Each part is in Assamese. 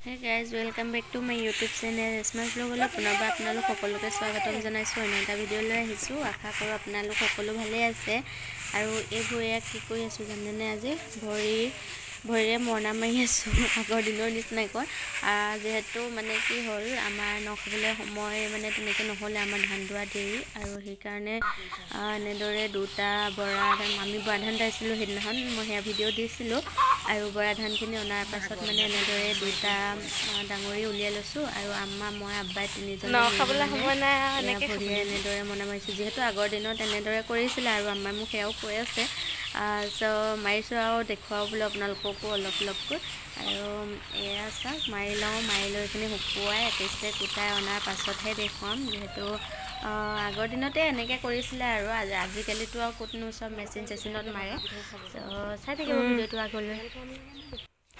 Hey guys, welcome back to my YouTube channel ৰেচমাছ ব্লগলৈ পুনৰবাৰ আপোনালোক সকলোকে স্বাগতম জনাইছোঁ। অন্য এটা ভিডিঅ' লৈ আহিছোঁ। আশা কৰোঁ আপোনালোক সকলো ভালেই আছে। আৰু এইবোৰ এয়া কি কৰি আছোঁ জানেনে? আজি ভৰিৰে মৰণা মাৰি আছোঁ, আগৰ দিনৰ নিচিনাকৈ। যিহেতু মানে কি হ'ল, আমাৰ নখাবলৈ সময় মানে তেনেকৈ নহ'লে, আমাৰ ধান দোৱা দেৰি আৰু সেইকাৰণে এনেদৰে দুটা বৰা ধান, আমি বৰা ধান দাইছিলোঁ সেইদিনাখন, মই সেয়া ভিডিঅ' দিছিলোঁ। আৰু বৰা ধানখিনি অনাৰ পাছত মানে এনেদৰে দুটা ডাঙৰি উলিয়াই লৈছোঁ আৰু আম্মা, মই, আব্বাই তিনিজনে খাবলৈ সময় নাই আৰু এনেকৈ। ভৰিয়ে এনেদৰে মৰণা মাৰিছোঁ। যিহেতু আগৰ দিনত এনেদৰে কৰিছিলে আৰু আম্মাই মোক সেয়াও কৈ আছে। চ' মাৰিছোঁ আৰু দেখুৱাওঁ বোলো আপোনালোককো অলপ অলপকৈ। আৰু এয়া চাওক, মাৰি লওঁ। মাৰি লৈ এইখিনি শুকুৱাই একেচতে কুটাই অনাৰ পাছতহে দেখুৱাম। যিহেতু আগৰ দিনতে এনেকৈ কৰিছিলে আৰু আজিকালিতো আৰু ক'তনো, চব মেচিন চেচিনত মাৰে। চ' চাই থাকিব ভিডিঅ'টো আগলৈ।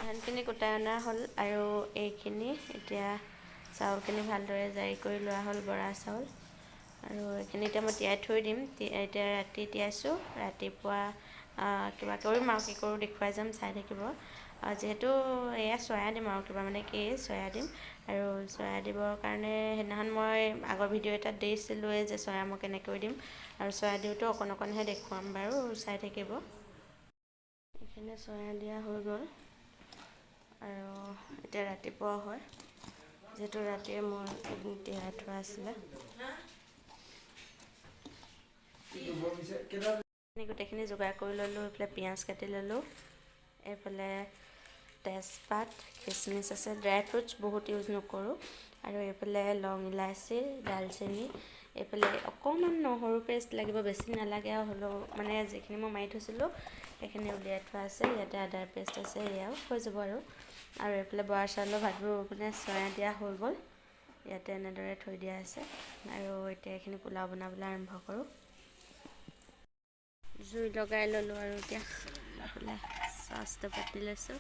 ধানখিনি কুটাই অনা হ'ল আৰু এইখিনি এতিয়া চাউলখিনি ভালদৰে জাৰি কৰি লোৱা হ'ল, বৰা চাউল। আৰু এইখিনি এতিয়া মই তিয়াই থৈ দিম। এতিয়া ৰাতি তিয়াইছোঁ, ৰাতিপুৱা কিবা কৰিম আৰু কি কৰোঁ দেখুৱাই যাম, চাই থাকিব। যিহেতু এয়া চয়া দিম আৰু কিবা মানে কি চয়া দিম। আৰু চয়া দিবৰ কাৰণে সেইদিনাখন মই আগৰ ভিডিঅ' এটাত দিছিলোঁৱেই যে চয়া মই কেনেকৈ দিম। আৰু চয়া দিওঁতেও অকণ অকণহে দেখুৱাম বাৰু, চাই থাকিব। এইখিনি চয়া দিয়া হৈ গ'ল আৰু এতিয়া ৰাতিপুৱা হয়। যিহেতু ৰাতিয়ে মোৰ এইখিনি তিয়াই থোৱা আছিলে। গোটেইখিনি যোগাৰ কৰি ল'লোঁ। এইফালে পিঁয়াজ কাটি ল'লোঁ, এইফালে তেজপাত, খিচমিচ আছে। ড্ৰাই ফ্ৰুটছ বহুত ইউজ নকৰোঁ। আৰু এইফালে লং, ইলাচি, ডালচেনি, এইফালে অকণমান নহৰু পেষ্ট লাগিব, বেছি নালাগে। আৰু হ'লেও মানে যিখিনি মই মাৰি থৈছিলোঁ, সেইখিনি উলিয়াই থোৱা আছে। ইয়াতে আদাৰ পেষ্ট আছে, এয়াও হৈ যাব। আৰু আৰু এইফালে বৰা চাউলৰ ভাতবোৰ মানে চয়া দিয়া হৈ গ'ল, ইয়াতে এনেদৰে থৈ দিয়া আছে। আৰু এতিয়া এইখিনি পোলাও বনাবলৈ আৰম্ভ কৰোঁ। জুই লগাই ল'লোঁ আৰু এতিয়া এইফালে চচটো পাতি লৈছোঁ।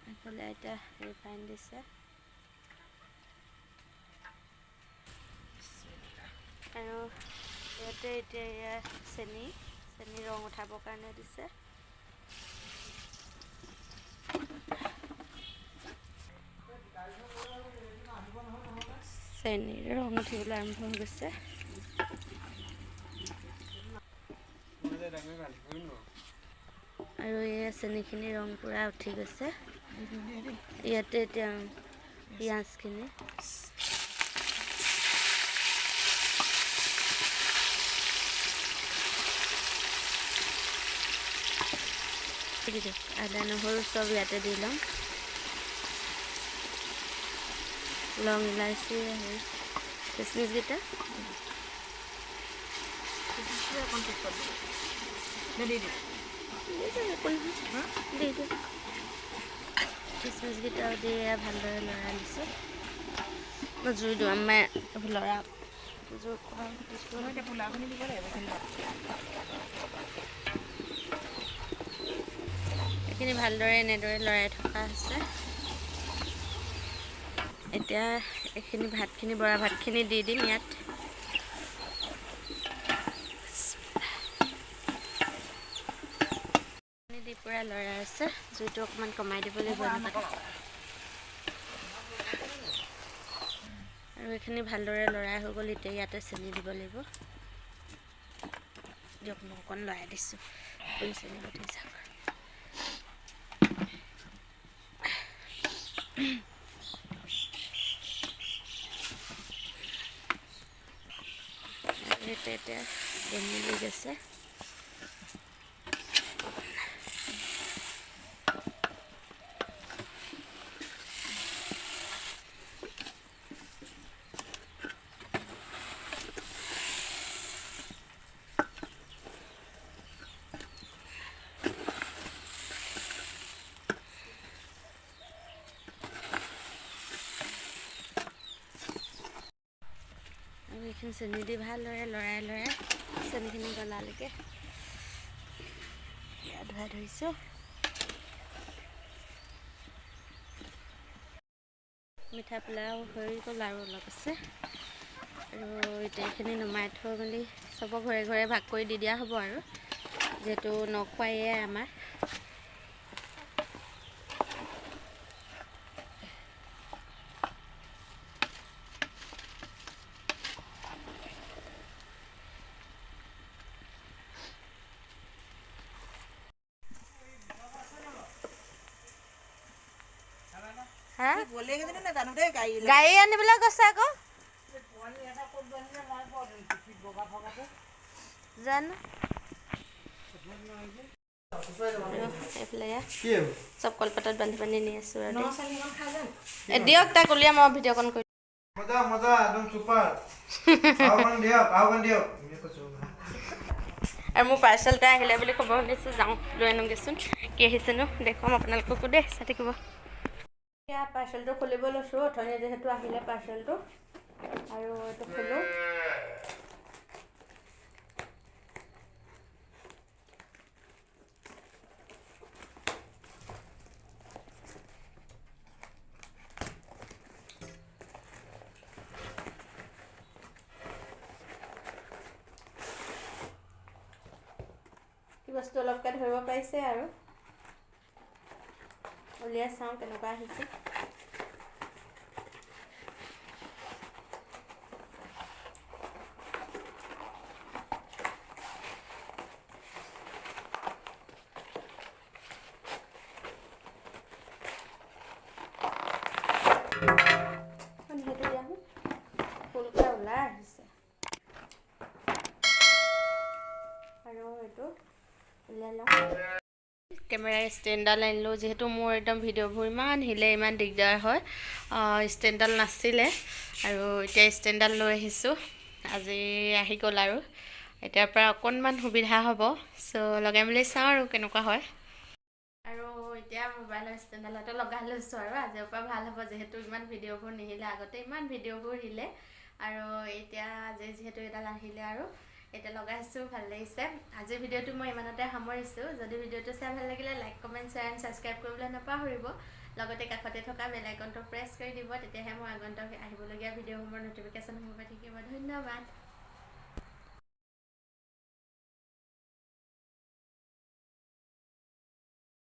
এইফালে এতিয়া ৰিফাইন দিছে আৰু ইয়াতে এতিয়া এয়া চেনি, চেনি ৰং উঠাবৰ কাৰণে দিছে। চেনিৰ ৰং উঠিবলৈ আৰম্ভ হৈ গৈছে। আৰু এই চেনিখিনি ৰং পূৰা উঠি গৈছে। ইয়াতে এতিয়া পিঁয়াজখিনি দি দিওঁ, আদা নহৰু চব ইয়াতে দি ল'ম, লং, ইলাচি, হেৰি খিচমিচকেইটা একো নহয়, দি দিওঁ। খিচমিচকেইটাও দি ভালদৰে লৰাই দিছোঁ। মই জুই দিওঁ, আমাৰ লৰা জুই। পোলাওখিনি দিব লাগিব। এইখিনি ভালদৰে এনেদৰে লৰাই থকা হৈছে। এতিয়া এইখিনি ভাতখিনি, বৰা ভাতখিনি দি দিম ইয়াত। দি পূৰা লৰাই আছে। জুইটো অকণমান কমাই দিব লাগিব এনেকুৱাতে। আৰু এইখিনি ভালদৰে লৰাই হৈ গ'ল। এতিয়া ইয়াতে চেনি দিব লাগিব। দিয়ক, মই অকণ লৰাই দিছোঁ, আপুনি চেনি দি যাওক। আৰু এতিয়া এতিয়া বনি গৈছে। আৰু এইখিনি চেনি দি ভালদৰে লৰাই লৰাই চেনিখিনি গলালৈকে এয়া ধুৱাই ধৰিছোঁ। মিঠা পোলাও হৈ গ'ল আৰু অলপ আছে। আৰু এতিয়া এইখিনি নমাই থৈ মেলি চবৰ ঘৰে ঘৰে ভাগ কৰি দি দিয়া হ'ব আৰু। যিহেতু নখুৱাইয়ে আমাৰ। গাড়ী আনিবলৈ গৈছে আকৌ, জানো। এইফালে চব কলপাতত বান্ধি বান্ধি নি আছোঁ আৰু। দিয়ক তাক উলিয়াম, মই ভিডিঅ'কণ কৰি। আৰু মোৰ পাৰ্চেল এটা আহিলে বুলি খবৰ শুনিছোঁ, যাওঁ লৈ আনোগৈচোন। কি আহিছেনো দেখুৱাম আপোনালোককো দেই, চাই থাকিব। এতিয়া পাৰ্চেলটো খুলিব লৈছোঁ, অথনি যিহেতু আহিলে পাৰ্চেলটো, আৰু এইটো খোলোঁ। কি বস্তু অলপকৈ ধৰিব পাৰিছে আৰু, উলিয়াই চাওঁ কেনেকুৱা আহিছে। সেইটো দিয়া ফুলকৈ ওলাই আহিছে আৰু এইটো উলিয়াই লওঁ। কেমেৰাৰ ষ্টেণ্ডডাল আনিলোঁ, যিহেতু মোৰ একদম ভিডিঅ'বোৰ ইমান হিলে, ইমান দিগদাৰ হয়, ষ্টেণ্ডডাল নাছিলে আৰু এতিয়া ষ্টেণ্ডডাল লৈ আহিছোঁ, আজি আহি গ'ল আৰু এতিয়াৰ পৰা অকণমান সুবিধা হ'ব। চ' লগাই মেলি চাওঁ আৰু কেনেকুৱা হয়। আৰু এতিয়া মোবাইলৰ ষ্টেণ্ডডালতে লগাই লৈছোঁ আৰু আজিৰ পৰা ভাল হ'ব, যিহেতু ইমান ভিডিঅ'বোৰ নিহিলে, আগতে ইমান ভিডিঅ'বোৰ হিলে, আৰু এতিয়া আজি যিহেতু এডাল আহিলে আৰু এতিয়া লগাইছোঁ, ভাল লাগিছে। আজিৰ ভিডিঅ'টো মই ইমানতে সামৰিছোঁ। যদি ভিডিঅ'টো চাই ভাল লাগিলে like, comment, share and subscribe কৰিবলৈ নাপাহৰিব। লগতে কাষতে থকা বেল আইকনটো প্ৰেছ কৰি দিব, তেতিয়াহে মোৰ আগন্তুক আহিবলগীয়া ভিডিঅ'সমূহৰ ন'টিফিকেশ্যনসমূহ পাই থাকিব। ধন্যবাদ।